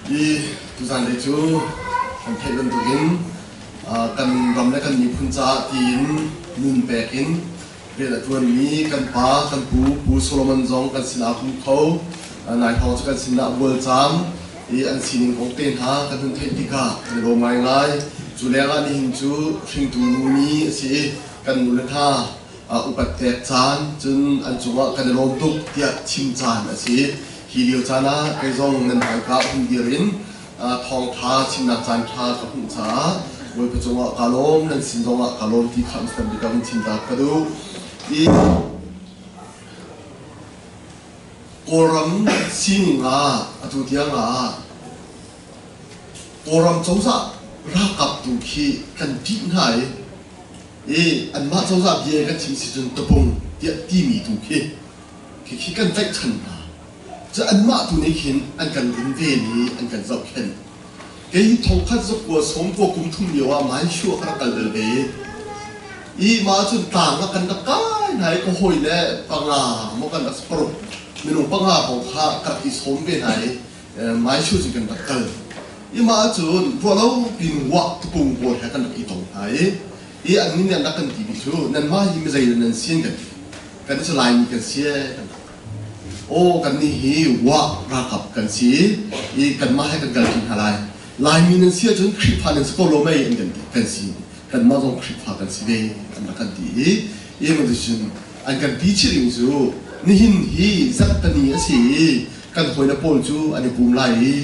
Hi tuzanlei cu kan theih bantukin kan ram le kan miphun caah tiin nun pek in rian a ṭuanmi kan pa, kan pu, Pu Solomon zong kan sinah a pum kho. Nai hrawng cu kan sinah bualcaam i an sining kong te hna kan hun theih tikah kan i lawm ngaingai. Cu lengah nihin cu hringtu nu ni a si i kan nule hna upat pek caan cun an cungah kan i lawm tuk tiah chim caan a si. Hi lio caan ah kei zong nan hmaika hun dir in thawngṭha chimnak caan ṭha ka hmuh caah Bawipa cungah kaa lawm, nan sin zongah kaa lawm ti kha Mr. Bika hun chim ta ka duh. I Kawlram sining ah atu tiang ah Kawlram cozah ralkap tu khi kan ṭih hna i i anmah cozah bia kan chim si cun tapung tiah timi tu khi khi kan tlaihchan hna. Cu anmah tu nih khin an kan runven i an kan zohkhenh. Kei hi thongkhat zakua sawmkua kum thum lio ah Maishu ah ka rak kal bal ve i mah cun tlang ah kan rak kai hna i ka hawi le panga maw kan rak si paruk minung panga hrawng kha ka rak i sawm ve hna i Maishu cu kan rak kal. I mah cun ruahlo pin wah tukung pawl he kan rak i tong hna i i an nih an rak kan ti mi cu nanmah hi mizei nan si an kan ti. Kan cu Laimi kan si ee kan rak Aw kannih hi wah ralkap kan si i kanmah he kan kalṭi hna lai. Laimi nan si ahcun Khrihfa nan si ko lo mei an kan ti. Kan si. Kanmah zong Khrihfa kan si ve an rak kan ti i i cun an kan ti chih ding cu nihin hi zarhteni a si i kan hawile pawl cu an i pum lai i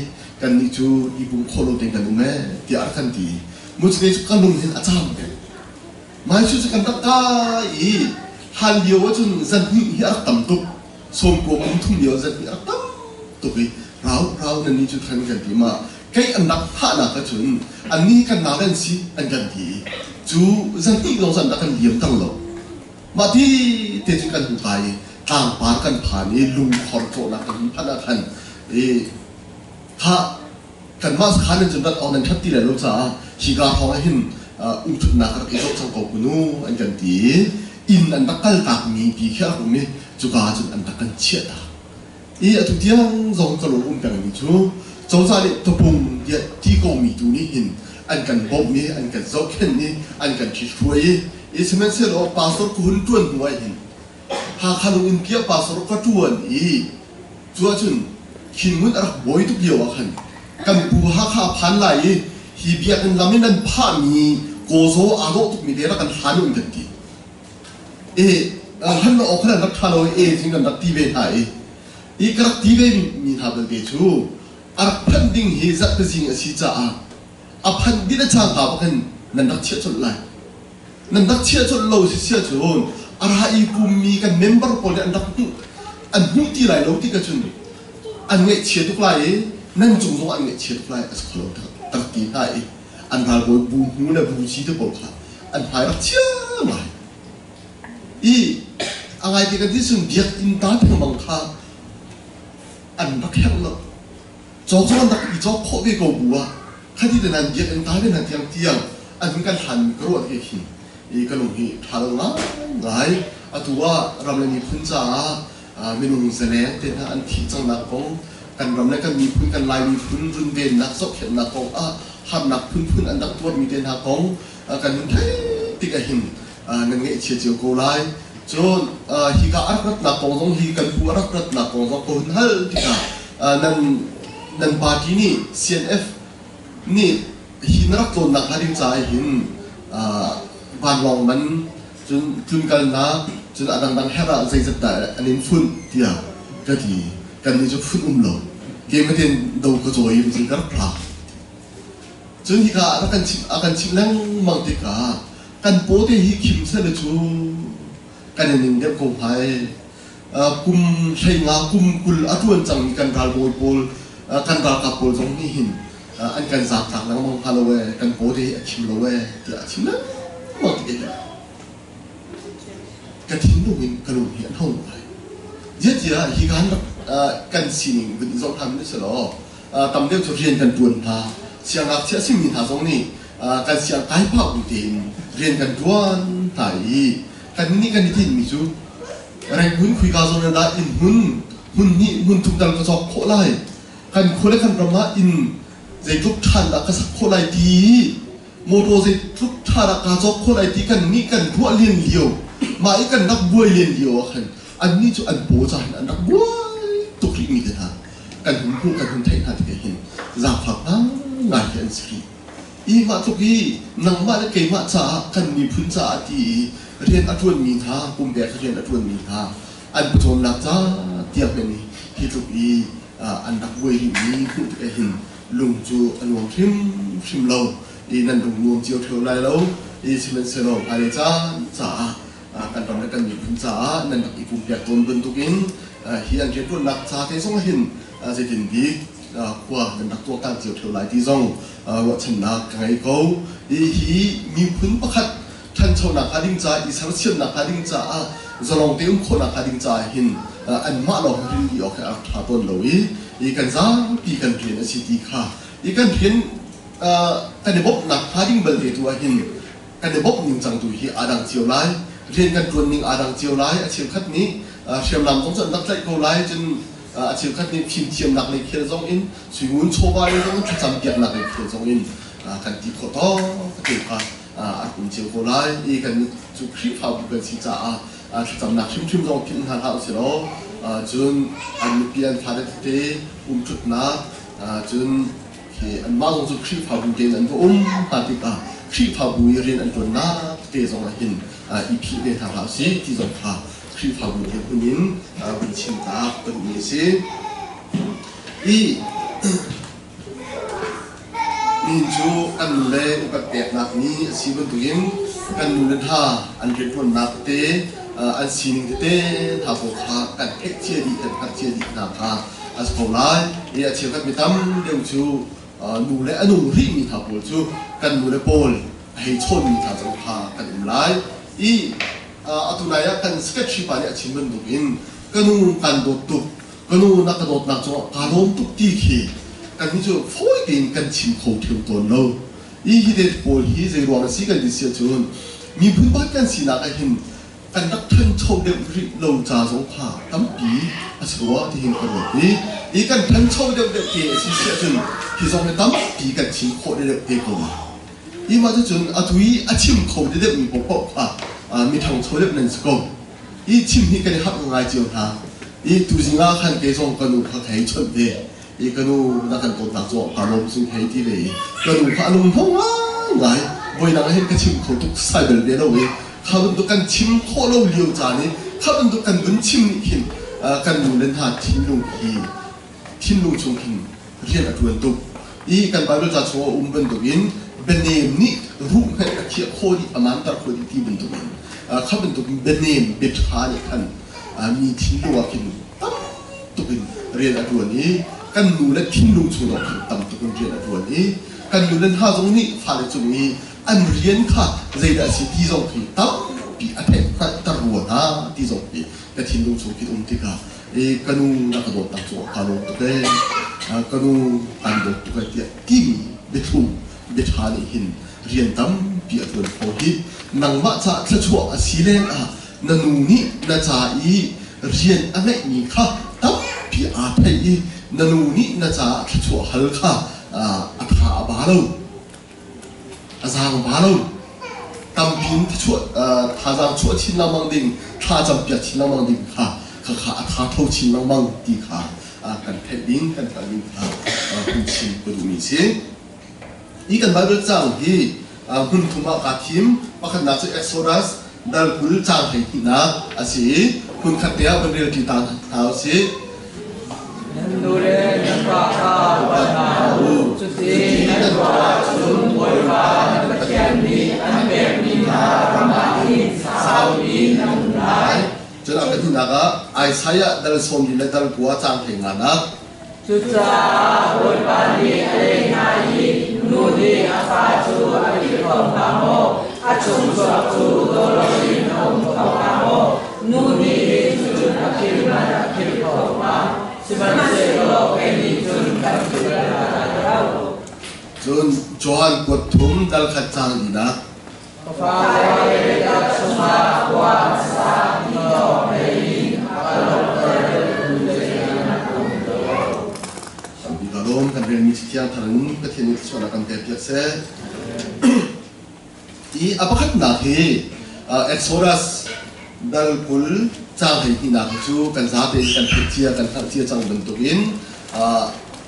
kannih cu i pum khawh lo tein kan um ee tiah a rak kan ti. Mucine cu ka lung hin a caam peng. Maisu cu kan rak kai i hlan lio ahcun zanhnih hi a rak tam tuk. Sawmkua kum thum lio zanhnih a rak tam tuk i rau rau nan nih cu khan kan ti ma kei an rak thahnak ahcun annih kan nau an si an kan ti i cu zanhnih lawng cu an rak kan liam ter lo. Mah ti te cu kan hung kai i tlangpar kan phan i lungkhor cawhnak kan hun phanh ah khan i kha kanmah sakhan in cun rat awk nan ṭhat ti lai lo caah hika hrawng ah hin umṭhutnak rak i zoh cang ko kun u an kan ti i inn an rak kaltakmi ti khi a rak um i cuka ah cun an rak kan chiah ta i atu tiang zong ka lung um pengmi cu cozah nih tapung tiah ti komi tu nih hin an kan bawmh i an kan zohkhenh i an kan ṭhithruai i i sihmanhsehlaw pastor ka hun ṭuan hnu ah hin Hakha lung in piah pastor ka ṭuan i Cu ahcun Khingun a rak bawi tuk lio ah khan kan pu Hakha a phan lai i hi biakinn lam i nan phahmi kawzaw aa dawh tukmi te rak kan hlan u an kan ti. E hlan lo awk khan an rak ṭha lo i e cun kan rak ti ve hna i i ka rak ti ve mi hna belte cu a rak phanh ding hi zarhpizing a si caah a phanh dih le cangka bak in nan rak chiah colh lai. Nan rak chiah colh lo si sia cun a ra i pummi kan member pawl nih an rak hmuh an hmuh ti lai lo ti ka cun an ngaihchia tuk lai i nan cung zong an ngaihchia tuk lai a si kho lo tak ti hna i an ralbawi bu hmu le bu ci te pawl kha an hmai rak chia ngai i a ngai ti kan ti cun biakinn ta thengmang kha an rak herh lo cawk zong an rak i cawk khawh ve ko bu ah khati te nan biakinn ta ve hna tiang tiang an hun kan hlan ka ruah ti khi i ka lung hi ṭha lo ngai atu ah ram le miphun caah minung zaleng te hna an thih cangnak kong kan ram le kan miphun kan Lai miphun runvennak zohkhenhnak kong ah harnak phunphun an rak tuarmi te hna kong kan hun theih tik ahhin nan ngaihchia cio ko lai cun hika a rak ratnak kong zong hi kan pu a rak ratnak kong zong ka hun hal tikah nan nan party nih CNF nih hi na rak tlawnnak hnga ding caah hin vanlawng man cun tlunkalnak cun a dangdang herh ah zeizat dah an in funh tiah ka ti kan nih cu funh um lo kematen do ka cawi in ka rak ra cun hika a kan chimh a kan chimh lengmang tikah kan paw te hi khim seh cu kan i ning deuh ko hnga ee kum 15 kum 20 a ṭuan cangmi kan ralbawi pawl kan ralkap pawl zong nih hin an kan zaangtlak lengmang hnga lo ee kan paw te hi a khim lo ee tiah a chim lengmang tik ka thinlung in ka lung hi an ho ngai ziatiah hi kan kan sining vun i zoh hna ni selaw tam deuh cu rian kan ṭuan hna siangngakchia a simi hna zong nih kan siang kai phah bu tein rian kan ṭuan hna i kan nih kan i tinhmi cu Rangoon khuika zawn ah dah inn hmun hmun hnih hmun thum tal ka cawk khawh lai. Kan khua le kan ram ah inn zeitluk ṭhan dah ka sak khawh lai ti, motor zeitluk ṭha dah kaa cawk khawh lai ti kan nih kan ruah len lio, mah i kan rak buai len lio ah khan annih cu an paw ca hin an rak buai tuk rihmi te hna kan hun hmuh kan hun theih hna tikah hin zaangfak ngai khi an si rih. I mah tluk i nangmah le keimah caah kan miphun caah ti i rian a ṭuanmi hna, pumpek rian a ṭuanmi hna an pawcawmnak ca tiang men hi tluk i an rak buai rihmi hmuh tikah hin lung cu a nuam hrimhrim lo i nan lung nuam cio ṭheo lai lo i sihmanhsehlaw hmailei caan caah kan ram le kan miphun caah nan rak i pumpiak tawn bantukin hi an rianṭuannak ca te zong hin zeitin bik khua nan rak tuaktan cio ṭheo lai ti zong ruahchannak ka ngei ko. Hi miphun pakhat ṭhanchonak hnga ding caah i sersiamnak hnga ding caah zalong te um khawhnak hnga ding caah hin anmah lawng hi rin awk hi a rak ṭha tawn lo i i kan zapi kan rian a si ti kha i kan rian kan i bawmhnak hnga ding belte tu ah hin kan i bawmh ning cang tu hi aa dang cio lai, rian kan ṭuan ning aa dang cio lai. A cheukhat nih hriamnam zong cu an rak tlaih ko lai, cun a cheukhat nih fimthiamnak lei khel zong in suingun chawva lei zong in thlacam piaknak lei khel zong in kan ti khawh tawk te kha a um cio ko lai i kan cu Khrihfabu kan si caah thlacamnak hrimhrim zong philh hna hlah usih law, cun an nupi an fale tete umṭhutnak, cun khi anmah zong cu Khrihfabu tein an va um hna tikah Khrihfabu i rian an ṭuannak tete zong ah hin i philh ve hna hlah usih ti zong kha Khrihfabu dirhmun in vun chimtak ka duhmi a si. I Nihin cu kan nule upat peknak ni a si bantukin kan nule hna an rianṭuannak tete, an sining tete hna pawl kha kan theih cia dih, kan hngalh cia dih hna kha a si ko lai. I a cheukhat mi tam deuh cu nu le a nung rihmi hna pawl cu kan nule pawl a hei chawnmi hna zong kha kan um lai. I atu nai ah kan secretary pa nih a chim bantukin ka nu kan dawt tuk, ka nu na ka dawtnak cungah kaa lawm tuk ti khi kan hi cu fawi tein kan chim kho ṭheo tawn lo. I hi te pawl hi zei ruang a si kan ti si ahcun miphun pakhat kan sinak ah hin kan rak ṭhancho deuh rih lo ca zong kha tampi a si rua ti hin ka ruat i i kan ṭhancho deuh deuh te a si si ahcun hi zong hi tampi kan chim khawh deuh te ko lai. I mah cucun atu i a chim kho deuhmi paohpaoh kha mi ṭhangcho deuh nan si ko. I chim hi kan i harh ngai cio hna. I tuzing ah khan kei zong ka nu kha ka hei chawnh ve. I ka nu na kan dawtnak cu kaa lawm sung hei ti ve i ka nu kha a lung hmang ngai. Voidang ah hin ka chim kho tuk sai bel ve lo i kha bantuk kan chim khawh lo lio caan i kha bantuk kan vun chim nih khin kan nu le hna thinlung hi thinlung chung khin rian a ṭuan tuk i kan Baibal ca chung a um bantukin bianem nih ruh hmanh a thiah khawh dih, a manter khawh dih ti bantukin kha bantuk bianem biaṭha nih khan mi thinlung ah khin tam tuk in rian a ṭuan i kan nu le thinlung chung zong khan tam tuk in rian a ṭuan i kan nu le hna zong nih fale cung i an rian kha zeidah a si ti zong khi tampi a theih hngalhter rua hna ti zong khi ka thinlung chung khi um tikah i ka nu na ka dawt tak cungah kaa lawm tuk ee, ka nu kan dawt tuk ee tiah timi biathlum biaṭha nih hin rian tampi a ṭuan kho hi nangmah caah thluachuah a si lengah na nu nih na ca i rian a ngeihmi kha tampi aa theih i na nu nih na caah thluachuah hal kha a tha a ba lo. A zaang ba lo. Tampi in thazaang chuah chin lengmang ding, thla campiak chin lengmang ding kha khakha a tha tho chin lengmang ti kha kan theih ding, kan hngalh ding kha hun chim ka duhmi si. Hi kan Bible caang hi hmun thum ah kaa thim. Pakhatnak cu Exodus dal 20 caang 12nak a si i hmunkhat te ah van rel ṭi ta hna u sih. Nan nu le nan pa kha upat hna u. Cuti nan tuah ahcun Bawipa nan Pathian nih an pekmi hna ram ah hin saupi nan um lai. Cun a pahnihnak ah Isaiah dal 40 le dal 9 caang 15nak. Cucaah Bawipa nih a leh hna i, Nu nih a fa cu a philh kho hnga maw? A chungchuak cu daw loin a um kho hnga maw? Nu nih hin cucun a philh hmanh a philh kho hnga, sihmanhsehlaw kei nih cun kan philh bal hna lai lo. Cun Johan kuat thum dal khat caang linak. Ka fale biatak chungah khua an sa ti awk hlei in a ka lawmhter deuhtu zeihmanh an um lo. lawm. Kan relmi Cathiang thar in Pathian nih thluachuahnak kan pek piak seh. Hi a pakhatnak hi Exodus dal 20 caang 12nak hi cu kan zate in kan theih cia, kan hngalh cia cang bantukin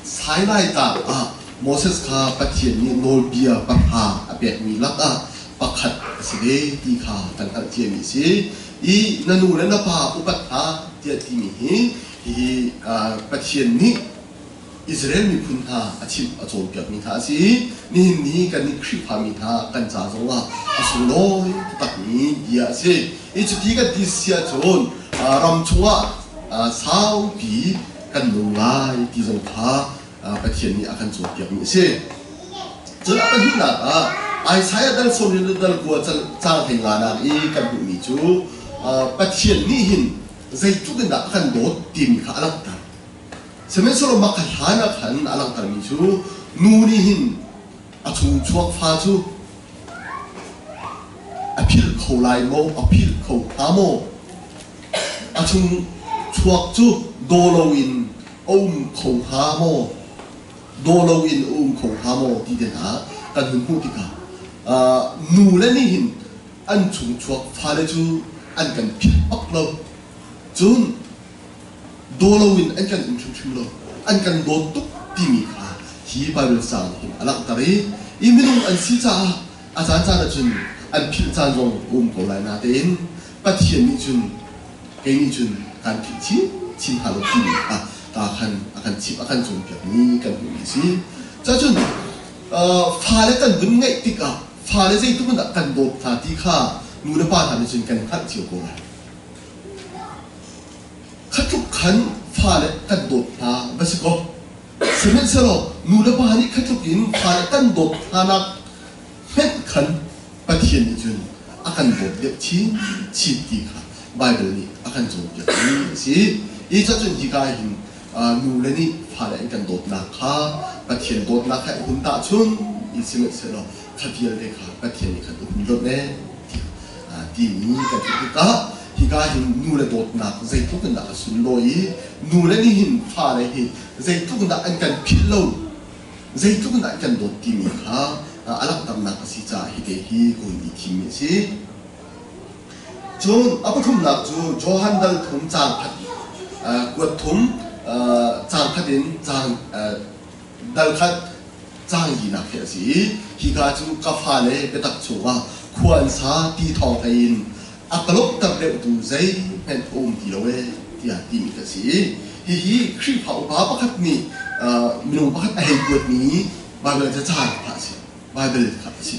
Sinai tlang ah Moses kha Pathian nih nawlbia pahra a pekmi lakah pakhat a si ve ti kha kan hngalh ciami a si. I na nu le na pa upat hna tiah timi hi hihi Pathian nih Israel miphun hna a chimh a cawnpiakmi hna a si i nihin ni kannih Khrihfami hna kan ca zongah a sunglawi taktakmi bia a si. I cuti kan ti si ahcun ram chungah saupi kan nung lai ti zong kha Pathian nih a kan cawnpiakmi a si. Cun a pahnihnak ah Isaiah dal 40 le dal 9 caang 15nak i kan hmuhmi cu Pathian nih hin zeitluk in dah a kan dawt timi kha a langhter. Sihmanhsehlaw mah kha hlan ah khan a langhtermi cu nu nih hin a chungchuak fa cu a philh kho lai maw, a philh kho hnga maw? A chungchuak cu daw loin a um kho hnga maw? Daw loin a um kho hnga maw ti te hna kan hun hmuh tikah nu le nih hin an chungchuak fale cu an kan philh bak lo. Cun daw loin an kan um hrimhrim lo, an kan dawt tuk timi kha hi Baibal caang hin a langhter i i minung an si caah a caancaan ahcun an philh caan zong a um ko lai natein Pathian nih cun kei nih cun kan philh chin chin hna lo timi kha ta khan a kan chimh a kan cawnpiakmi kan hmuhmi a si. Cacun fale kan vun ngeih tikah fale zeitluk in dah kan dawt hna ti kha nu le pa hna nih cun kan hngalh cio ko lai. Kha tluk khan fale kan dawt hna va si kaw, sihmanhsehlaw nu le pa nih kha tluk in fale kan dawt hnanak hmenh khan Pathian nih cun a kan dawt deuh chinchin ti kha Baibal nih a kan cawnpiakmi a si. Hi cacun hika ah hin nu le nih fale an kan dawtnak kha Pathian dawtnak he hun tahchun i sihmanhsehlaw kha vialte kha Pathian nih khan a hun dawt ne timi kan theih tikah hika hin nu le dawtnak zeitluk in dah a sunlawi i nu le nih hin fale hi zeitluk in dah an kan philh lo, zeitluk in dah an kan dawt timi kha a langhternak a si caah hite hi ka hun i thimmi a si. Cun a pathumnak cu Johan dal thum caang khat kuat thum caang khat in caang dal khat caang linak hi a si i hika cu ka fale biatak chungah khua an sa ti thawng hlei in a ka lawmhter deuhtu zeihmanh a um ti lo ee tiah timi ka si i hihi Khrihfa upa pakhat nih minung pakhat a hei kuatmi Baibal cacaang kha a si. Baibal kha a si.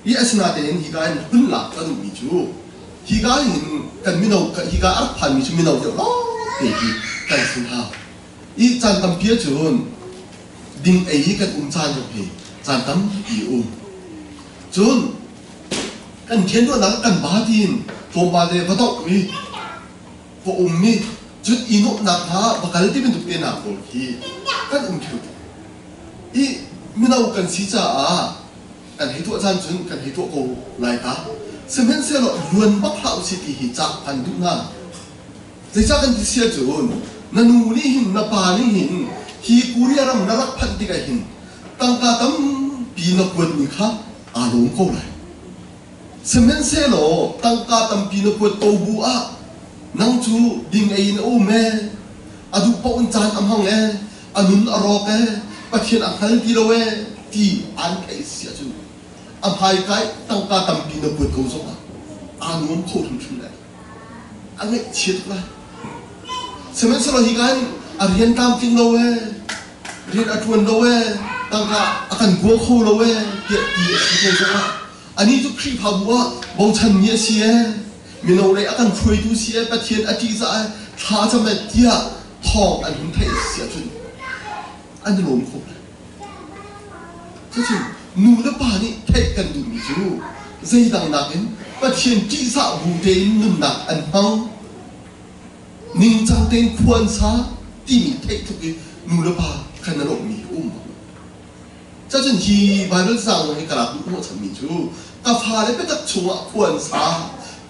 I asinatein hika in hun lak ka duhmi cu hika hin kan mino hika a rak phanmi cu mino deuh lawngte hi kan si hna. I caan tampi ahcun ding ei hi kan um caan zong hi caan tampi a um. Cun kan thianduahnak kan ba tiin tlawmpal te va dohmi, va ummi, cun i nuamhnak hna va kal ti bantuk te hna pawl khi kan um theu. I mino kan si caah kan hei tuah caan cun kan hei tuah ko lai ta. Sihmanhsehlaw luan bak hlah usih ti hi cah kan duh hna. Zeicah kan ti si ahcun na nu nih hin na pa nih hin hi Korea ram na rak phanh tikah hin tangka tampi na kuatmi kha aa lawm ko lai. Sihmanhsehlaw tangka tampi na kuat ko bu ah nang cu ding ei in a um ee, a duh paoh in caan a hmang ee, a nun a rawk ee, Pathian a hngal ti lo ee ti aan theih si ahcun a hmaikai tangka tampi na kuat ko zongah aa nuam kho hrimhrim lai. A ngaihchia tuk lai. Sihmanhsehlaw hika hin a rian tlamtling lo ee, rian a ṭuan lo ee, tangka a kan kua kho lo ee tiah ti a si ko zongah anih cu Khrihfabu ah bochanmi a si ee, mino lei a kan hruaitu si ee, Pathian a ṭihzah ee, thla a cam ee tiah thawng an hun theih a si ahcun an i lawm kho lai. Cucun nu le pa nih theih kan duhmi cu zeidang nakin Pathian ṭihzah bu tein nunnak an hmang, ningcang tein khua an sa timi theih tluk i nu le pa khan a lawmhmi hi a um bak lo. Cucun hi Baibal caang zong hi ka lak duh hnawhchanmi cu ka fale biatak chungah khua an sa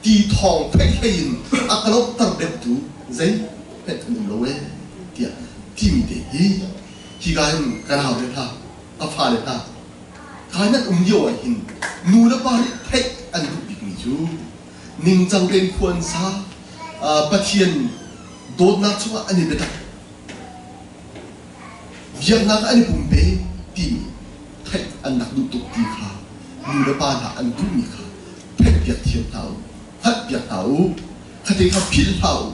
ti thawng theih hlei in a ka lawmhter deuhtu zei hmanh an um lo ee tiah timi te hi. Hi ka hin ka nau le hna, ka fale hna, ka nan um lio ah hin nu le pa nih theih an duh bikmi cu ningcang tein khua an sa, Pathian dawtnak chungah an i biatak, biaknak ah an i pumpe timi theih an rak duh tuk ti kha nu le pa hna an duhmi kha theihpiak thiam hna u, hngalhpiak hna u, khate kha philh hlah u.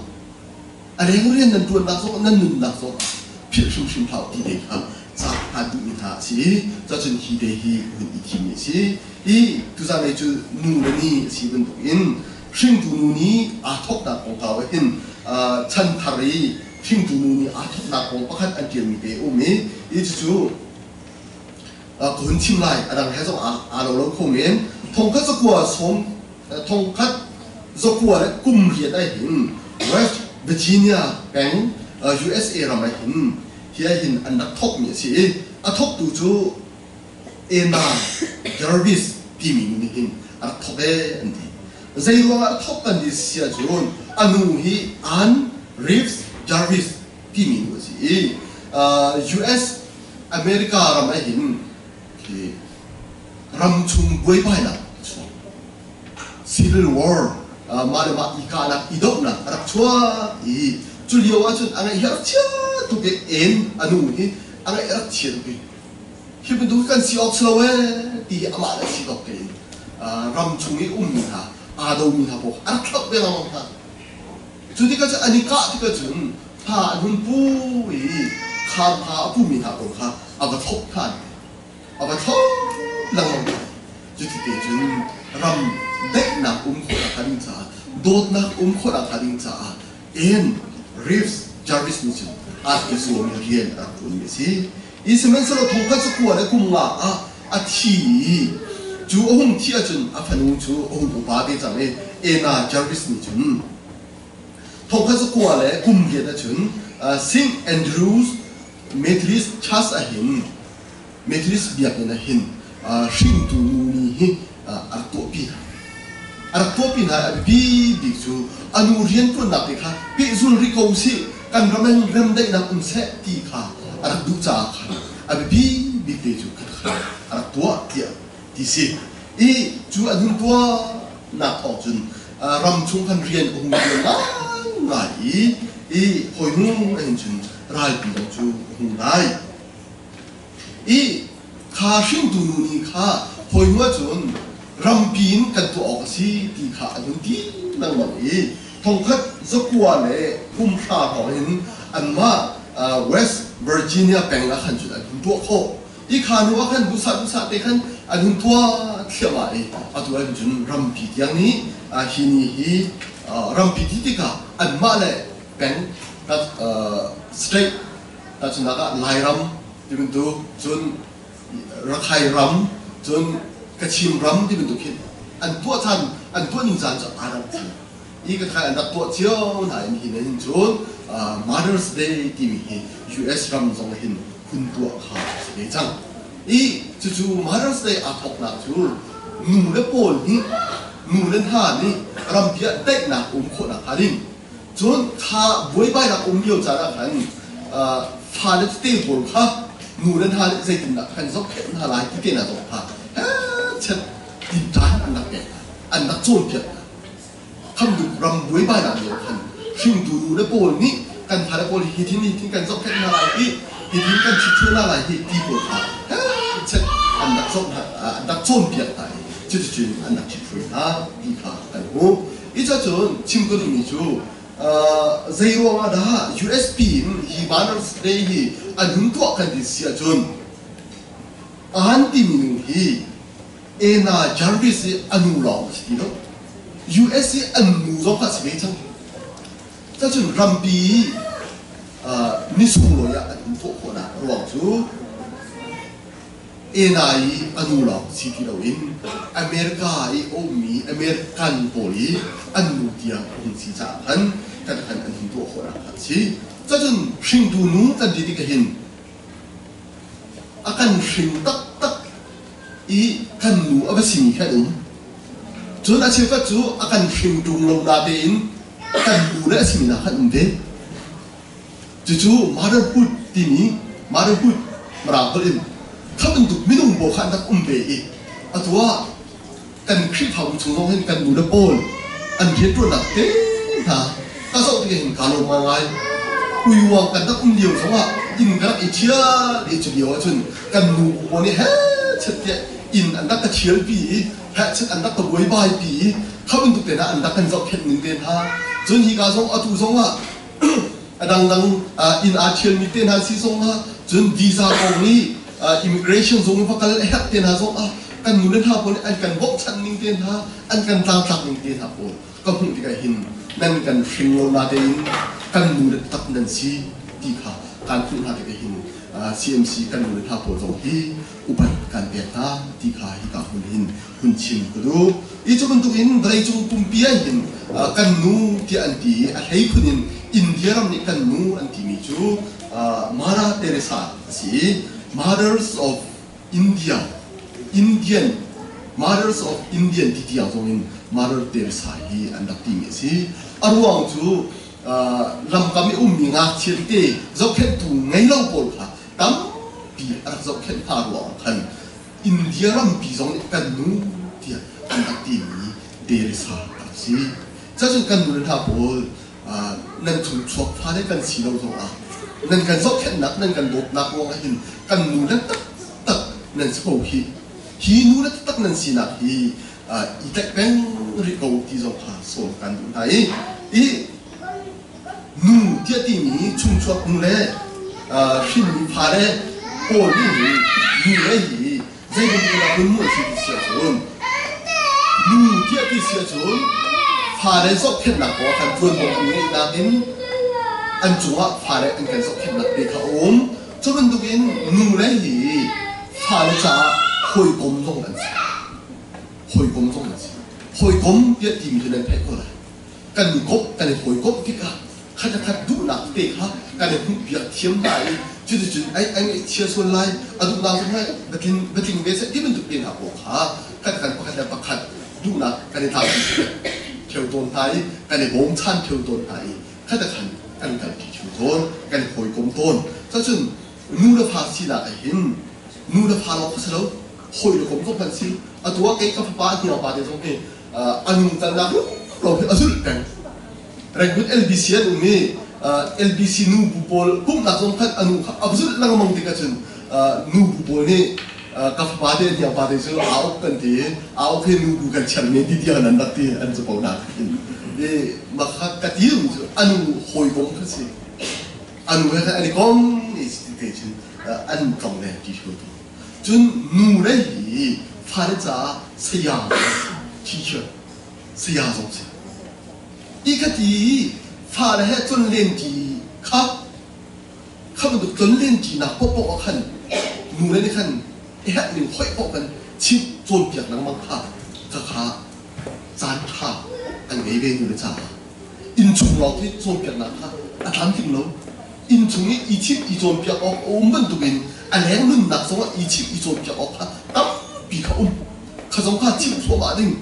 A leng rian nan ṭuannak zong nan nunnak zong ah philh hrimhrim hlah u ti te kha ca aa duhmi hna a si i cacun hi te hi hun i thimmi a si. Hi tuzan lei cu nu le ni a si bantukin hringtu nu nih aa thawknak kongkau ah hin chanthar i hringtu nu nih aa thawknak kong pakhat an ṭialmi te a um i hi cucu ka hun chim lai. A dang he zong aa lo lo kho men. Thongkhat zakua sawm thongkhat zakua le kum riat ah hin West Virginia peng USA ram ah hin hi ah hin an rak thawkmi a si i a thawktu cu Emma Jarvis timi nu nih hin a rak thawk ee an ti. Zei ruangah a thawk kan ti si ahcun a nu hi Ann Reeves Jarvis timi nu a si i US America ram ah hin hi ramchung buaibainak a chuak. Civil War mah le mah i kahnak i dohnak a rak chuak i cu lio ahcun a ngaih hi a rak chia tuk i en a nu hi a ngaih a rak chia tuk i hi bantuk kan si awk si lo ee ti hi amah le si tawk tein ram chung i ummi hna aa domi hna pawl a rak thlauh ve lengmang hna. Cu tikah cun an i kah tikah cun hna an hun pu i khar hna a pumi hna pawl kha a va thlop hna a va thlop lengmang hna. Cuti te cun ram daihnak um khawh nakhnga ding caah dawtnak um khawh nakhnga ding caah Ian Reeves Jarvis nih cun aa i zuam i rian a rak ṭuanmi a si. I sihmanhsehlaw thongkhat zakua le kum nga ah a thi i cu a hung thih ahcun a fanu cu a hung upa te cang i Anna Jarvis nih cun thongkhat zakua le kum riat ahcun St. Andrews Methodist Church ahhin Methodist biakinn ahhin hringtu nu nih hi a rak tuahpi hna. A rak tuahpi hna i a biapi bik cu a nu rianṭuannak te kha pehzul rih ko usih, kan ram in remdaihnak um seh ti kha a rak duh caah khan a biapi bik te cu kha a rak tuah tiah ti si. I cu an hun tuahnak thawng cun ram chung khan rian a hung ṭuan ngaingai i i hawi hnu ahhin cun ralpi zong cu a hung dai. I kha hringtu nu nih kha hawi hnu ahcun rampi in kan tuah awk a si ti kha an hun ti lengmang i thongkhat zakua le kum hra hrawng in anmah West Virginia peng ah khan cun an hun tuah khawh. I kha hnu ah khan duhsah duhsah te khan an hun tuah thliahmah i atu ahhin cun rampi tiang nih hi ni hi rampi ti tikah anmah le peng state Tahchunhnak ah Lairam ti bantuk, cun Rakhine ram, cun Kachin ram ti bantuk hin an tuah caan, an tuah ning caan cu aa dang cio. Hi ka thai an rak tuah cio nain hi na hin cun Mother's Day timi hi US ram zong hin hun tuah kha a si ve cang. I cucu Mother's Day aa thawknak cu nu le pawl nih nu le hna nih rampi ah daihnak um khawhnak hnga ding Cun kha buaibainak um lio caan ah khan fale tete pawl kha nu le hna nih zeitindah kan zohkhenh hna lai ti te hna zong kha chet tinṭan an rak pek hna, an rak cawnpiak hna. Khamduk ram buaibainak lio khan hringtu nu le pawl nih kan fale pawl hi hitin hitin kan zohkhenh hna lai i hitin kan ṭhitṭhuan hna lai hi ti pawl kha chet an rak zoh hna, an rak cawnpiak hna i cuticun an rak ṭhithruai hna ti kha kan hmuh. Icacun chim ka duhmi cu zei ruangah dah USP in hi Mother's Day hi an hun tuah kan ti si ahcun an timi nu hi Ena Jarvis i a nu lawng a si ti lo. US i an nu zong kha a si ve cang. Cacun rampi ni sunglawi ah an hun tuah khawhnak ruang cu Ena i a nu lawng si ti loin America i a ummi American pawl i an nu tiang a hun si caah khan kan khan an hun tuah khawhnak kha a si. Cacun hringtu nu kan ti tik ahhin a kan hring taktak i kan nu a va simi kha an um. Cun a cheukhat cu a kan hring ṭung lo natein kan nu le a simi hna kha an um ve. Cucu motherhood timi Motherhood Mirang holh in kha bantuk minung pawl kha an rak um ve i atu ah kan Khrihfabu chung zong hin kan nu le pawl an rianṭuannak te hna ka zoh tikah hin kaa lawm ngaingai. Uiuang kan rak um lio zongah inn ka rak i ṭhial i cu lio ahcun kan nu pawl nih hechet tiah inn an rak ka ṭhialpi i hechet an rak ka buaibaipi i kha bantuk te hna an rak kan zohkhenh ning te hna. Cun hika zong atu zongah a dangdang inn aa ṭhialmi te hna si zongah cun visa kong i immigration zung va kal a herh te hna zongah kan nu le hna pawl nih an kan bawmhchanh ning te hna an kan tlangtlak ning te hna pawl ka hmuh tikah hin nan kan hring lo natein kan nu le tak nan si ti kha kan hmuh hna tikah hin CMC kan nu le hna pawl zong hi upat kan pek hna ti kha hika hun hin hun chim ka duh. I cu bantukin vawleicung pumpi ah hin kan nu tiah an ti i a hleikhun in India ram nih kan nu an timi cu Mother Teresa a si i Mothers of India, Indian Mothers of Indian ti tiang zong in Mother Teresa hi an rak timi a si. A ruang cu lamkam i ummi ngakchia tete zohkhenhtu ngei lo pawl kha tampi a rak zohkhenh hna ruangah khan India rampi zong nih kan nu tiah an rak timi Teresa a rak si. Cacun kan nu le hna pawl nan chungchuak fale kan si lo zongah nan kan zohkhenhnak nan kan dawtnak ruangah hin kan nu le taktak nan si ko hih. Hi nu le taktak nan sinak hi i tlaih peng rih ko ti zong kha sawm kan duh hna i i Nu tiah timi chungchuak nu le hrinmi fale pawl nih hin nu le hi zei bantuk dah hun mu an si ti si ahcun nu tiah ti si ahcun fale zohkhenhnak kong ah khan ṭuanvo an ngeihnak in an cungah fale an kan zohkhenhnak te kha a um. Cu bantukin nu le hi fale caah hawikom zong an si. Hawikom zong an si. Hawikom tiah timi cu nan theih ko lai. Kan i komh kan i hawikomh tikah khat le khat duhnak te kha kan i hmuhpiak thiam hna i cuticun ai ai ngaihchia sual lai a duhnak zong hai batling batling ve seh ti bantuk te hna pawl kha kan kan pakhat le pakhat duhnak kan i tlaupi theo tawn hna i kan i bawmchan theo tawn hna i khat le khan kan kalpi theo tawn kan i hawikom tawn. Cacun nu le fa sinak ah hin nu le fa lawng kha si lo hawi le kom zong kan si. Atu ah kei ka fapa a hniang pa te zong hi a nungcannak lo hi a zulh peng. Rangoon LBC an um i LBC nu bu pawl pumhnak zong khan a nu kha a zulh lengmang tik ahcun nu bu pawl nih ka fapa te hniang pa te cu aa uk kan ti i aa uk hi nu bu kan chiar men ti tiang an rak ti an capo nak in i mah kha ka ti mi cu a nu hawikom kha si a nu he khan an i kom i te cun an tlong le ti tu. Cun nu le hi fale caah saya teacher saya zong si. I ka ti fale he tlonlen ṭi kha kha bantuk tlonlen ṭinak paohpaoh ah khan nu le nih khan i herh ning hoih paoh kan chimh cawnpiak lengmang kha khakha caan ṭha an ngei ve nu le caah innchung lawng khi cawnpiaknak kha a tlamtling lo. Innchung i i chimh i cawnpiak awk a um bantukin a leng nunnak zongah i chimh i cawnpiak awk kha tampi kha um. Kha zong kha chimh thluahmah ding.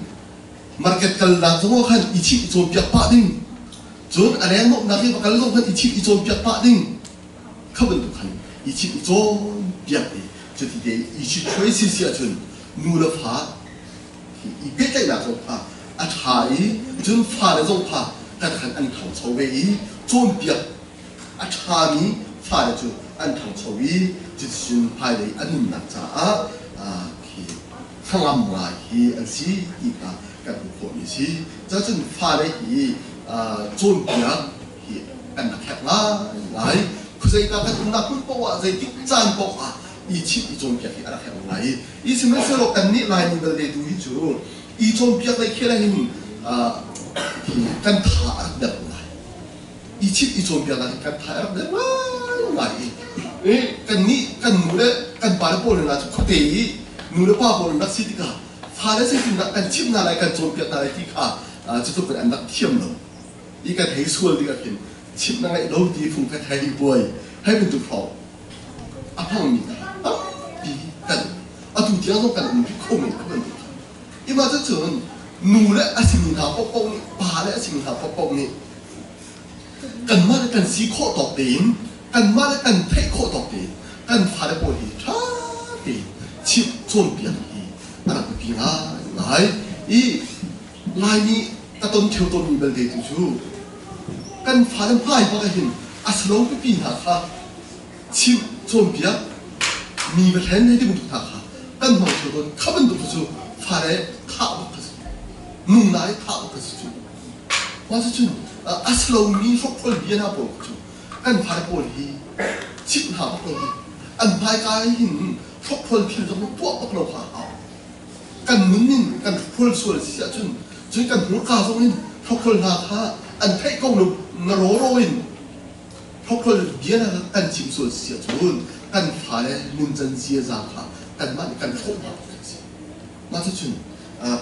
Market kalnak zongah khan i chimh i cawnpiak pah ding. Cun a leng nuamhnak i va kal zong khan i chimh i cawnpiak pah ding. Kha bantuk khan i chimh i cawnpiak i cuti te i chitchuai si si ahcun nu le fa i pehtlaihnak zong kha a ṭha i cun fale zong kha kan khan an ṭhangcho ve i cawnpiak a ṭhami fale cu an ṭhangcho i cuticun hmailei an nunnak caah khi hnangam ngai hi an si ti kha kan hmuh khawhmi a si. Cacun fale hi cawnpiak hi an rak herh ngaingai. Khuazei ka kan umnak hmun paoh ah zeitik caan paoh ah i chimh i cawnpiak hi a rak herh ngai. I sihmanhsehlaw kannih Laimi belte tu hi cu i cawnpiak lei khel ah hin kan tha a rak deuh ngai. I chimh i cawnpiaknak hi kan tha a rak deuh ngaingai i kannih kan nu le kan pa le pawl hna cu khuate i nu le pa pawl an rak si tikah fale zeitindah kan chimh hna lai kan cawnpiak hna lai ti kha cu tluk in an rak thiam lo. I kan hei sual tikah khin chimh na ngaih lo ti phung kha thei buai hei bantuk hrawng a hmangmi tampi kan atu tiang zong kan um rih kho men ka bantuk ima cu cun nu le a simi hna paohpaoh nih pa le a simi hna paohpaoh nih kanmah le kan si khawh tawk tein kanmah le kan theih khawh tawk tein. Kan fale pawl hi ṭha tein chimh cawnpiak hi a rak biapi ngaingai. I Laimi ka ton ṭheo tawnmi belte tu cu kan fale hmai bak ahhin a si lo pipi hna kha chimh cawnpiak mi va hlen hei ti bantuk hna kha kan hmang ṭheo tawn. Kha bantuk cu fale thah bak kha si. Nungnai thah bak kha si cu. Mah cucun a si lomi hrokhrol bia hna pawl cu kan fale pawl hi chimh hna bak lo hi an hmaika hin hrokhrol thil zong tuah bak lo kha a hau. Kan nun in kan hrokhrol sual si ahcun cun kan hmurka zong in hrokhrol hna kha an theih ko lo na rawro in hrokhrol bia hna kha kan chim sual si ahcun kan fale nuncan ziaza kha kanmah nih kan hrawh hna awk a si. Mah cucun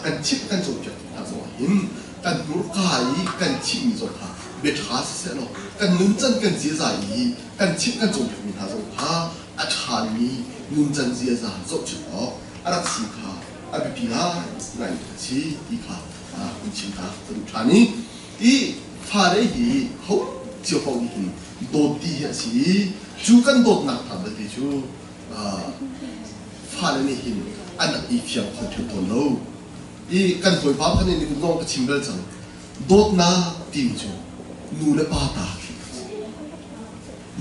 kan chimh kan cawnpiak tik hna zongah hin kan hmurka i kan chimmi zong kha bia ṭha siseh law kan nuncan kan ziaza i kan chimh kan cawnpiakmi hna zong kha a ṭhami nuncan ziaza zohchunh awk a rak si kha a biapi ngaingai a si ti kha kan chim ta ka duh ṭhan i i fale hi ho cio paoh nih hin dawt ti hi a si i cu kan dawtnak hna belte cu fale nih hin an rak i fiang kho ṭheo tawn lo. I kan hawipa pakhat nih nikum zong ka chim bal cang. Dawtnak timi cu nu le pa ta khi a si.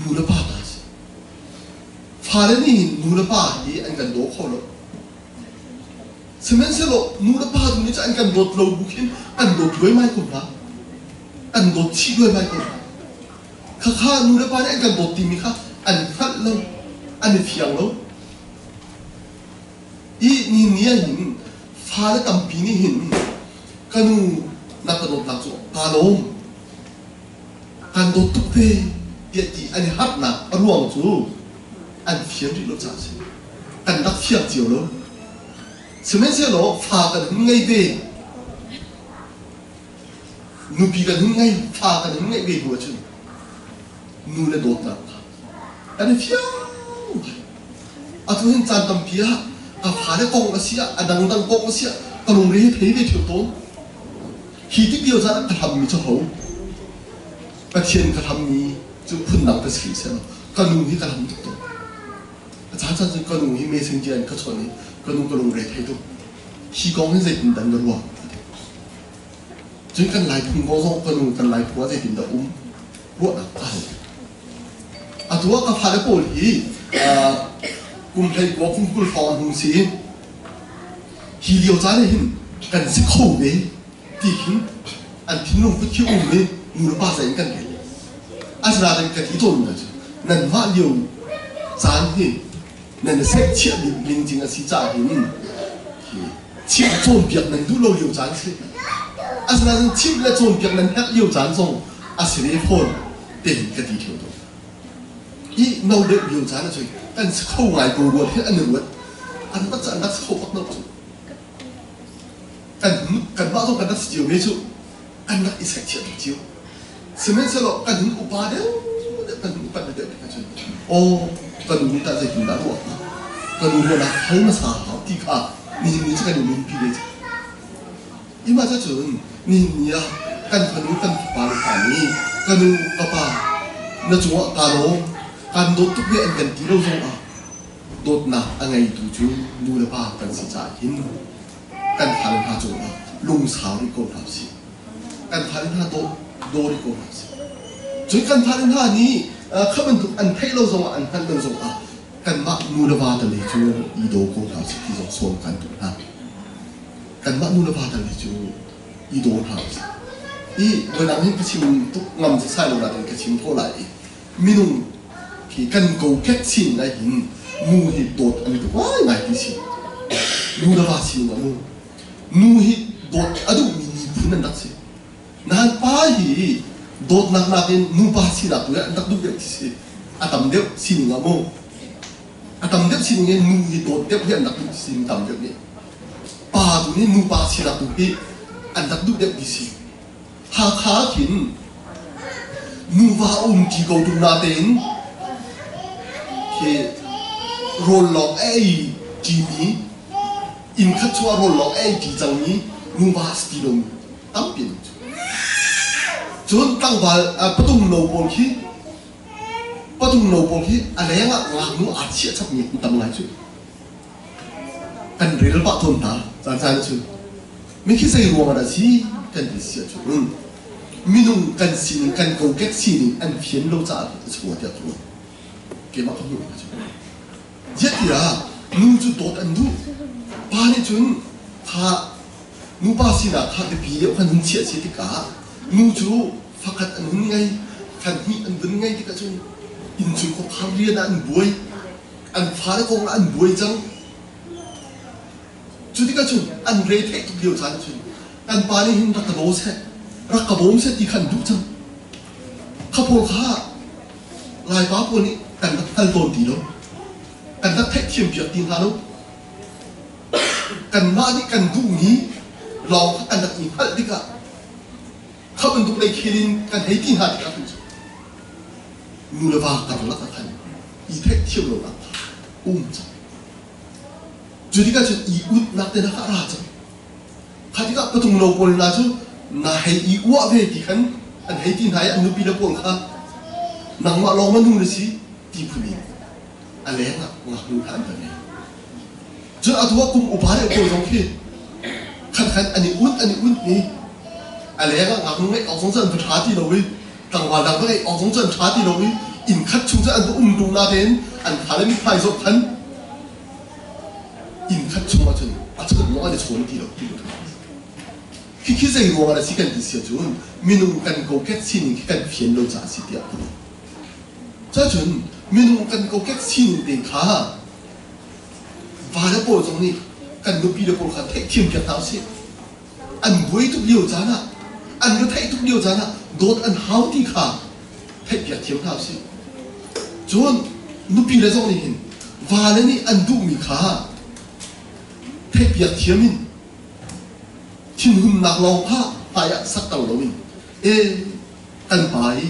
Nu le pa ta a si. Fale nih hin nu le pa hi an kan daw kho lo. Sihmanhsehlaw nu le pa tu nih cun an kan dawt lo bu khin an dawt luaimai ko hna. An dawt chih luaimai ko hna. Khakha nu le pa nih an kan dawt timi kha an hngalh lo, an i fiang lo. I ni ni ah hin fale tampi nih hin ka nu na ka dawtnak cu kaa lawm, kan dawt tuk ve tiah ti an i harhnak a ruang cu an fian rih lo caah a si. Kan rak fiang cio lo. Sihmanhsehlaw fa kan hun ngei ve. Nupi kan hun ngei, fa kan hun ngeih ve hnu ahcun nu le dawtnak kha kan i fiang ngai. Atu hin caan tampi ah ka fale kong a si ah, a dangdang kong a si ah ka lungre hi thei ve ṭheo tawn. Hi tik lio caan ah ka hlammi cu ho? Pathian ka hlammi cu phundang ka si seh law ka nu hi ka hlam tuk tawn. A caan caan cun ka nu hi messenger in ka chawnh i ka nu ka lungre thei tuk. Hi kong hi zeitindah na ruah? Cun kan Laiphung kong zong ka nu kan Laiphung ah zeitindah um ruahnak ka hal. Atu ah ka fale pawl hi kum 19 kum 20 hrawng an hung si i hi lio caan ah hin kan si kho ve ti khin an thinlung put khi um i nu le pa zei in kan rel. Asinain ka ti tawn hna cu nanmah lio caan hi nan i seihchiah ning cing a si caah hin chimh cawnpiak nan duh lo lio caan si. Asinain chimh le cawnpiak nan herh lio caan zong a si ve fawn tein ka ti ṭheo tawn. I no deuh lio caan ahcun kan si kho ngai ko ruat hi an i ruat. An rak an rak si kho bak lo cu. Kan kanmah zong kan rak si cio ve cu. Kan rak i seihchiah tuk cio. Sihmanhsehlaw kan hun upa deuh deuh kan hun upat deuh tikah cun aw ka nu nih tah zeitindah ruah hnga ka nu ruahnak hal hmasa hau ti kha nihin ni cu kan i nunpi ve cang. Imah cun nihin ni ah kan fanu kan fapa le hna nih ka nu ka pa na cungah kaa lawm kan dawt tuk ve an kan ti lo zongah dawtnak a ngeitu cu nu le pa kan si caah hin kan fale hna cungah lungsau rih ko hna usih. Kan fale hna daw daw rih ko hna usih. Cun kan fale hna nih kha bantuk an theih lo zongah an hngalh lo zongah kanmah nu le va tal hi cu i daw ko hna usih ti zong sawm kan duh hna. Kanmah nu le va tal hi cu i daw hna usih. I voidang hin ka chim tuk ngam sasai lo nain ka chim ko lai i minung khi kan kokek sin lai hin nu hi dawt an duh ngaingai ti si. Nu le va sining ah mu. Nu hi dawt a duhmi miphun an rak si. Nain pa hi dawtnak nakin nupa sinak tu hi an rak duh deuh ti si. A tam deuh sining ah mu. A tam deuh sining in nu hi dawt deuh hi an rak duh ti si mi tam deuh nih. Pa tu nih nupa sinak tu hi an rak duh deuh ti si. Hakha khin nuva umṭi ko ṭung natein khi rawl lawng a ei ṭimi inn khat chungah rawl lawng a ei ṭi cangmi nuva si ti lomi tampi an um cu. Cun tlangval patung no pawl khi. Patung no pawl hi a leng ah ngaknu aa chiah chapmi an tam ngai cu. Kan rel pah tawn hna caan caan cun. Mikhi zei ruang ah dah si kan ti si ahcun minung kan sining kan kokek sining an fian lo caah a si rua tiah ka ruat. Keimah ka hmuh cu. Ziah nu cu dawt an duh. Pa nih cun kha nupa sinak kha biapi deuh khan hun chiah si tikah nu cu fakhat an hun ngei, khan hnih an vun ngei tikah cun innchung khuakhar rian ah an buai, an fale kong ah an buai cang. Cu tikah cun an re theih tuk lio caan cun kan pa nih hin rak ka daw seh, rak ka bawm seh ti kha an duh cang. Kha pawl kha Laipa pawl nih kan rak hngal tawn ti lo. Kan rak theihthiam piak ti hna lo. Kanmah nih kan duhmi lawng kha kan rak i hngalh tikah kha bantuk lei khel in kan hei ti hna tikah khan cu nu le va karlak ah khan i theihthiam lonak kha um cang. Cu tikah cun i utnak te hna kha a ra cang. Kha tikah patung lo pawl hna cu na hei i uah ve ti khan an hei ti hna i an nupi le pawl kha nangmah lawng ma nu na si ti phun in a leng ah ngaknu kha an va ngei. Cun atu ah kum upa deuh pawl zong khi khan khan an i ut an i ut ni a leng ah ngaknu ngeih awk zong cu an va ṭha ti lo i tlangval dang va ngeih awk zong cu an ṭha ti lo i inn khat chung cu an va um ṭung natein an fale mithmai zoh khan inn khat chung ahcun a chawnh maw an i chawn ti lo ti Khikhi zei ruangah a si kan ti si ahcun minung kan kokek sining khi kan fian lo caah a si tiah ka ruah. Cacun minung kan kokek sining te kha va le pawl zong nih kan nupi le pawl kha theihthiam piak hna usih. An buai tuk lio caan ah, an retheih tuk lio caan ah dawt an hau ti kha theihpiak thiam hna usih. Cun nupi le zong nih hin vale nih an duhmi kha theihpiak thiam in thinhunnak lawng kha hmai ah sakter loin e kan pa i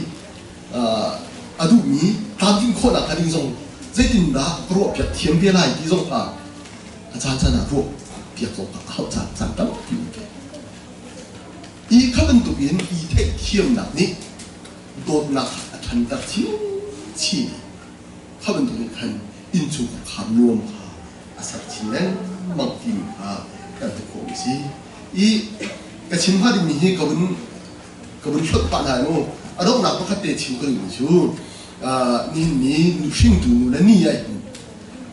a duhmi tlamtlin khawhnak hnga ding zong zeitindah ka ruahpiak thiam ve lai ti zong kha a caan caan ah ruah piak zong kha a hauh caan caan tampi um ve. I kha bantukin i theihthiamnak nih dawtnak a ṭhanter chinchin i kha bantukin khan innchungkhar kha nuam kha a ser chin lengmang timi kha kan ti khawh mi si. I ka chim hnga dingmi hi ka vun ka vun hlonh pah hna mu. A donghnak pakhat te chim ka duhmi cu nihin ni nuhringtu nu le ni ah hin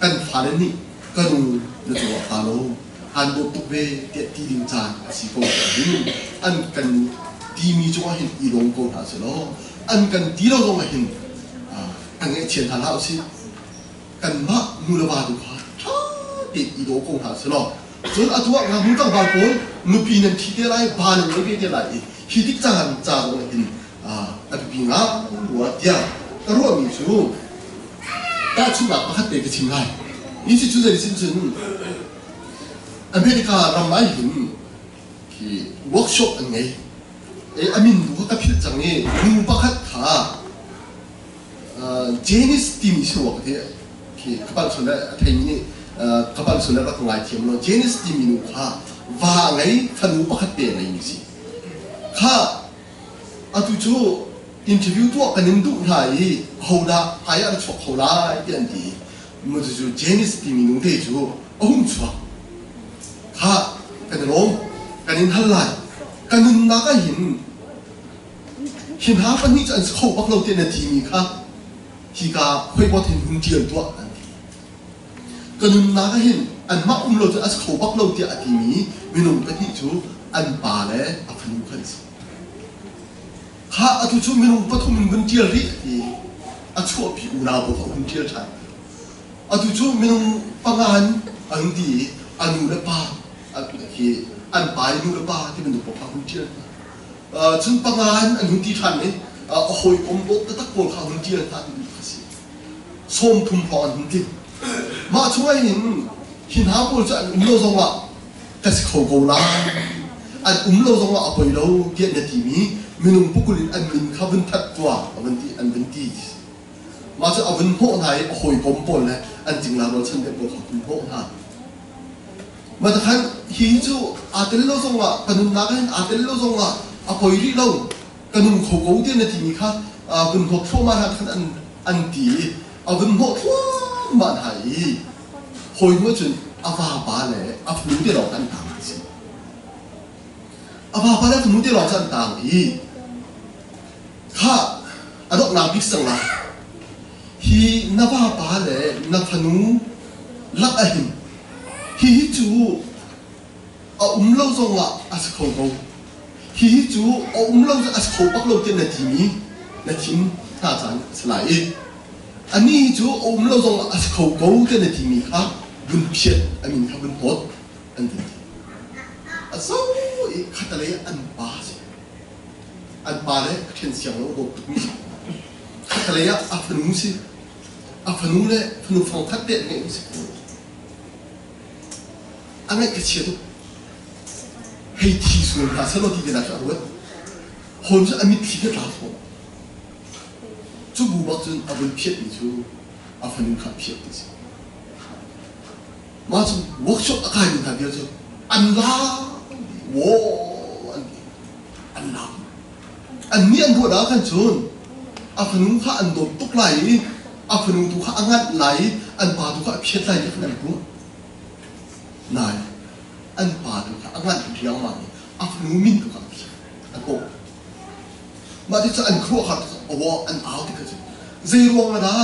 kan fale nih ka nu na cungah kaa lawm aan dawt tuk ve tiah ti ding caan a si ko hin an kan timi cungah hin i lawm ko hna selaw an kan ti lo zongah hin kan ngaihchia hna hlah usih. Kanmah nu le va tu kha ṭha tein i daw ko hna selaw cun atu ah ngaknu tlangval pawl nupi nan ṭhi te lai, va nan ngei ve te lai i hi tik caan ca zongah hin a biapi ngai rua tiah ka ruahmi cu tahchunhnak pakhat te ka chim lai. Hi cu zei sin cun America ram ah hin khi workshop an ngei. A min tu kha ka philh cang i nu pakhat kha Janice timi si rua ka ti. Khi ka palh sual a theimi nih ka palh sual rak ngai thiam lo. Janice timi nu kha va ngei fanu pakhat te a ngeimi si. Kha Atu cu interview tuah kan in duh hna i hodah hmai ah na chuak kho lai tiah an ti. Cucu Janice timi nu te cu a hung chuak. Khah, kan i lawm. Kan in hal lai. Ka nunnak ah hin hi hna pahnih cu an si kho bak lo tiah na timi kha hika khuaibawt hin hun ṭial tuah an ti. Ka nunnak ah hin anmah um lo cu a si kho bak lo tiah a timi minung pahnih cu an pa le a fanu kha an si. Kha atu cu minung pathum in vun ṭial rih a ti. A chuahpi unau pawl kha a hun ṭial ṭhan. Atu cu minung panga in a hun ti i a nu le pa hi an pa i nu le pa ti bantuk pawl kha a hun ṭial hna. Cun panga in an hun ti ṭhan i a hawikom dawt taktak pawl kha a hun ṭial hna ti bantuk a si. 30 hrawng an hun tling. Mah chungah hin hi hna pawl cu an um lo zongah ka si kho ko lai, an um lo zongah a poi lo tiah na timi minung pukul in an min kha vun that tuah a vun ti an vun ti. Mah cu a vun hnawh hna i a hawikom pawl le an cingla rualchan deuh pawl kha vun hnawh hna. Mah khan hi cu aa tel lo zongah ka nunnak hin aa tel lo zongah a poi rih lo ka nung kho ko tiah na timi kha vun hnawt thluahmah hna khan an. An ti i a vun hnawh thluahmah hna i hawi hnu cun a vapa le a fanu te lawng an tang a si. A vapa le a fanu te lawng cu an tang i kha a donghnak bik sang lai. Hi na vapa le na fanu lak ahhin hihi cu a um lo zongah a si kho ko. Hihi cu a um lo a si kho bak lo tiah na timi na thim hna caan a si lai i anih cu a um lo zongah a si kho ko tiah na timi kha vun phiat a min kha vun hlawt an ti. A zo i khatalei an pa si. An pa le a ṭhen siang lo a dawt tukmi si. Khatalei ah a fanu si. A fanu le fanu fang khat te an ngeihmi si. A ngaih ka chia tuk. Hei thi sual hna selaw ti te cu a ruat. Hawn cu a mitthli ka tla fawn. Cu bu bak cun a vun phiatmi cu a fanu kha a phiat ti si. Mah cu workshop a kaimi hna bia cu an laam waw an ti. An laam. An nih an ruah dah khan cun a fanu kha an dawt tuk lai i a fanu tu kha a nganh lai i an pa tu kha a phiat lai ti khan an ruah. Nain an pa tu kha a nganh riangmang i a fanu min tu kha a phiat a kawh. Mah ti cu an khuaruahhar tuk aw an au ti kha cu zei ruang ah dah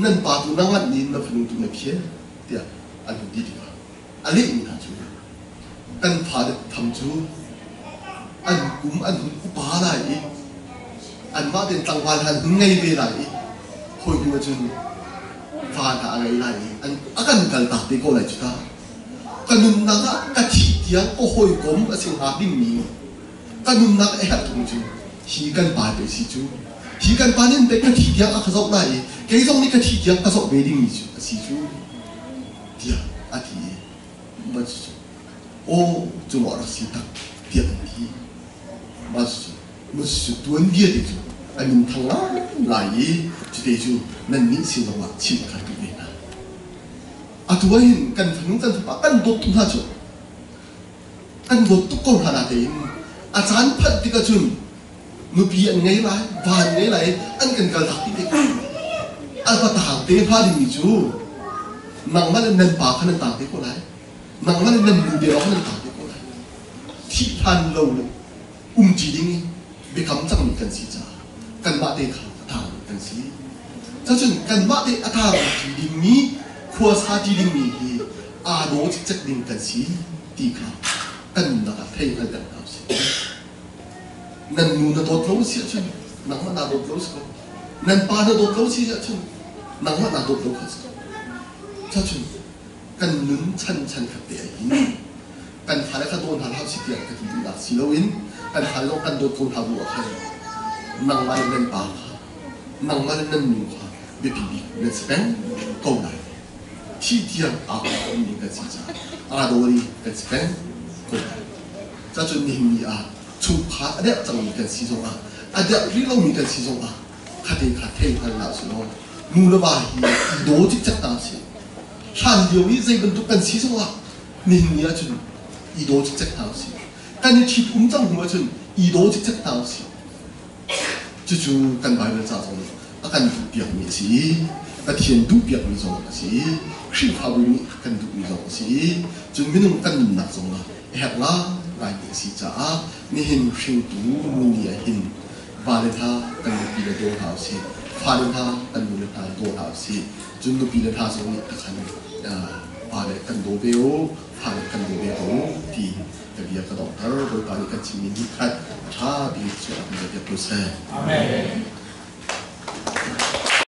nan pa tu na nganh in na fanu tu na phiat tiah an hun ti tikah a lehmi hna cu kan fale tham cu an kum an hun upa lai i anmah tein tlangval hna an hun ngei ve lai i hawi hnu ahcun fa hna a ngei lai i an a kan kaltak te ko lai cu ta. Ka nunnak ah ka thih tiang ka hawikom a si hnga dingmi ka nunnak a herh tung cu hi kan pa te si cu. Hi kan pa nih pei ka thih tiang a ka zoh lai i kei zong nih ka thih tiang ka zoh ve dingmi cu a si cu tiah a ti i mah cucu aw cu maw a rak si tak tiah an ti. Mah cucu mah cucu tuanbia te cu a minthang ngaingai i cute cu nannih sin zongah chimh a kha duh ve hna. Atu ah hin kan fanu kan fapa kan dawt tuk hna cu kan dawt tuk ko hna natein a caan phanh tik ahcun nupi an ngei lai, va an ngei lai, an kan kaltak ti tik a va taang te hnga dingmi cu nangmah le nan pa kha nan taang te ko lai. Nangmah le nan nu te lawng nan taang te ko lai. Thih hlan lo le umṭi ding i biakam cangmi kan si caah kanmah te kha a taang kan si. Cacun kanmah te a taang ṭi dingmi, khuasa ṭi dingmi hi aa daw cikcek ding kan si ti kha kan nunnak ah thei hngal peng hna usih. Nan nu na dawt lo si ahcun nangmah naa dawt lo si ko. Nan pa na dawt lo si ahcun nangmah naa dawt lo kha si ko. Cacun kan nun chan chan khat te ah hin kan fale kha daw hna hlah usih tiah ka ti duhnak si loin kan fale zong kan dawt ko hna bu ah khan nangmah le nan pa kha nangmah le nan nu kha biapi bik nan si peng ko lai. Thih tiang aa ummi kan si caah aa daw i kan si peng ko lai. Cacun nihin ni ah chungkhar a derh cangmi kan si zongah a derh rih lomi kan si zongah khate kha thei hngal hlah usih law nu le va hi i daw cikcek hna usih. Hlan lio i zei bantuk kan si zongah nihin ni ahcun i daw cikcek hna usih. Kan i ṭhit um cang hnu ahcun i daw cikcek hna usih. Cucu kan Baibal ca zong nih a kan duhpiakmi a si i Pathian duhpiakmi zong a si i Khrihfabu nih kan duhmi zong a si i cun minung kan nunnak zongah a herh ngaingaimi a si caah nihin hringtu nu ni ah hin vale hna kan nupi le daw hna usih, fale hna kan nule hna daw hna usih, cun nupi le hna zong nih takhan vale kan daw ve u, fale kan daw ve ko u ti ka bia ka donghter. Bawipa nih kan chimmi nih khat a ṭha bik cu a kan biak ko seh. Amen.